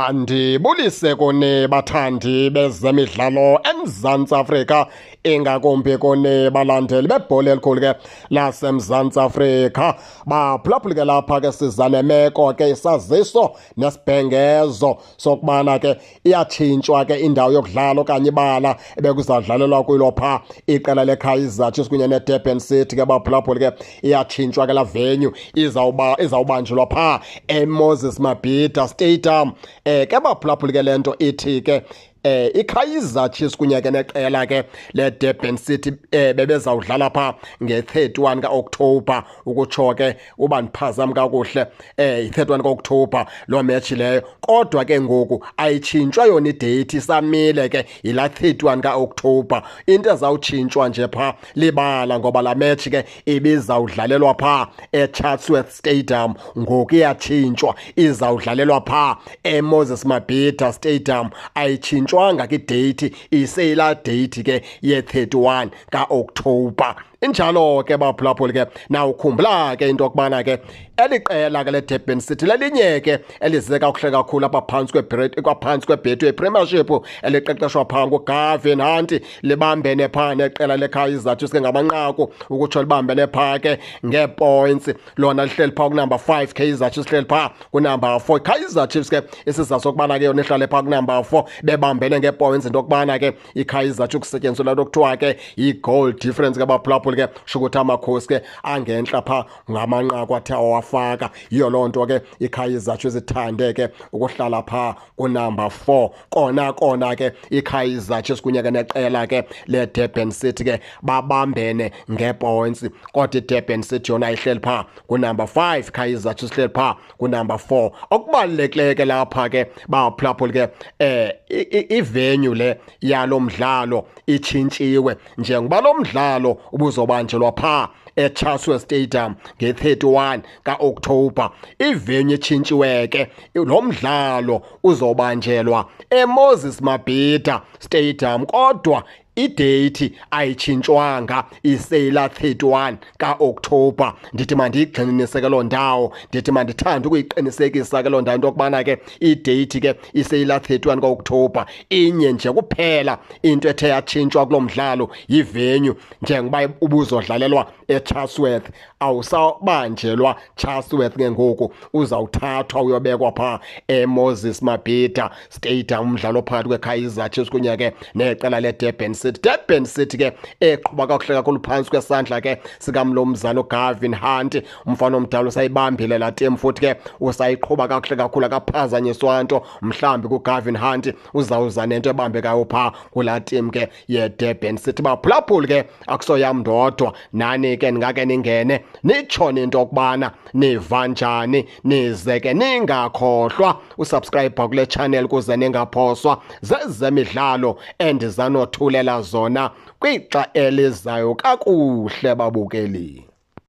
Andibulise kuni bathandi bezemidlalo eMzantsi Afrika, ingakumbi kuni balandeli bebhola elikhulu ke laseMzantsi Afrika. Baphulaphuli ke lapha ke siza nemeko ke, isaziso nesibhengezo sokubana ke iyatshintshwa ke indawo yokudlala okanye ibala ebekuzawudlalelwa kulo phaa iqela leKaizer Chiefs kunye neDurban City ke. Baphulaphuli ke, iyatshintshwa ke laa venue, izawubanjelwa phaa eMoses Mabhida Stadium. Ke baphulaphuli ke, le nto ithi ke iKaizer Chiefs kunye ke neqela ke leDurban City bebezawudlala phaa nge-31 kaOktoba, ukutsho ke uba ndiphazami kakuhle, i-31 kaOktoba loo match leyo. Kodwa ke ngoku ayitshintshwa yona ideyithi, isamile ke, yilaa 31 kaOktoba. Into ezawutshintshwa nje phaa libala, ngoba laa match ke ibizawudlalelwa phaa eChatsworth Stadium, ngoku iyatshintshwa, izawudlalelwa phaa eMoses Mabhida Stadium. Ayitshintshwanga ke ideyithi, iseyilaa deyithi ke ye-31 kaOktoba. Injalo ke baphulaphuli ke. Nawukhumbula ke into yokubana ke eli qela ke leDurban City lelinye ke elize kakuhle kakhulu apha phantsi kwaphantsi kweBetway Premiership, eliqeqeshwa phaa nguGavin Hunt, libambene phaa neqela leKaizer Chiefs ke ngamanqaku, ukutsho libambene phaa ke ngeepoints. Lona lihleli phaa kunumber 5, Kaizer Chiefs lihleli phaa kunumber 4. Kaizer Chiefs ke, isizathu sokubana ke yona ihlale phaa kunumber 4 bebambene ngeepoints, into yokubana ke iKaizer Chiefs kusetyenziswa laa nto kuthiwa ke yi-goal difference ke baphulaphuli ke, sho ukuthi Amakhosi ke angentla phaa ngamanqaku athe awafaka. Yiyo loo nto ke iKaizer Chiefs ithande ke ukuhlala phaa kunumber 4. Kona kona ke iKaizer Chiefs kunye ke neqela ke leDurban City ke babambene ngeepoints, kodwa iDurban City yona ihleli phaa kunumber 5, Kaizer Chiefs ihleli phaa kunumber 4. Okubalulekileyo ke lapha ke baphulaphuli ke, ivenue le yalo mdlalo itshintshiwe, njengoba lo mdlalo ubuzobanjelwa phaa eChatsworth Stadium nge-31 kaOktoba. Ivenue itshintshiwe ke, lo mdlalo uzobanjelwa eMoses Mabhida Stadium, kodwa ideyithi ayitshintshwanga, iseyila 31 kaOktoba. Ndithi mandiyigxininise ke loo ndawo, ndithi mandithande ukuyiqinisekisa ke loo ndawo, into yokubana ke ideyithi ke iseyila 31 kaOktoba. Inye nje kuphela into ethe yatshintshwa kulo mdlalo, yivenue. Njengoba ubuzodlalelwa eChatsworth, awusabanjelwa Chatsworth ke ngoku, uzawuthathwa uyobekwa phaa eMoses Mabhida Stadium, umdlalo phakathi kweKaizer Chiefs kunye ke neqela leDurban City. Durban City ke eqhuba kakuhle kakhulu phantsi kwesandla ke sikamlomzana uGavin Hunt. Umfana omdala usayibambile laa team, futhi ke usayiqhuba kakuhle kakhulu, akaphazanyiswa nto. Mhlawumbi kuGavin Hunt uzawuza nento ebambekayo phaa kulaa team ke yeDurban City. Baphulaphuli ke, akusoyam ndodwa, nani ke ningake ningene nitshone into yokubana niva njani, nize ke ningakhohlwa usubscribe kule channel kuze ningaphoswa zezemidlalo endizanothulela zona kwixa elizayo. Kakuhle babukeli.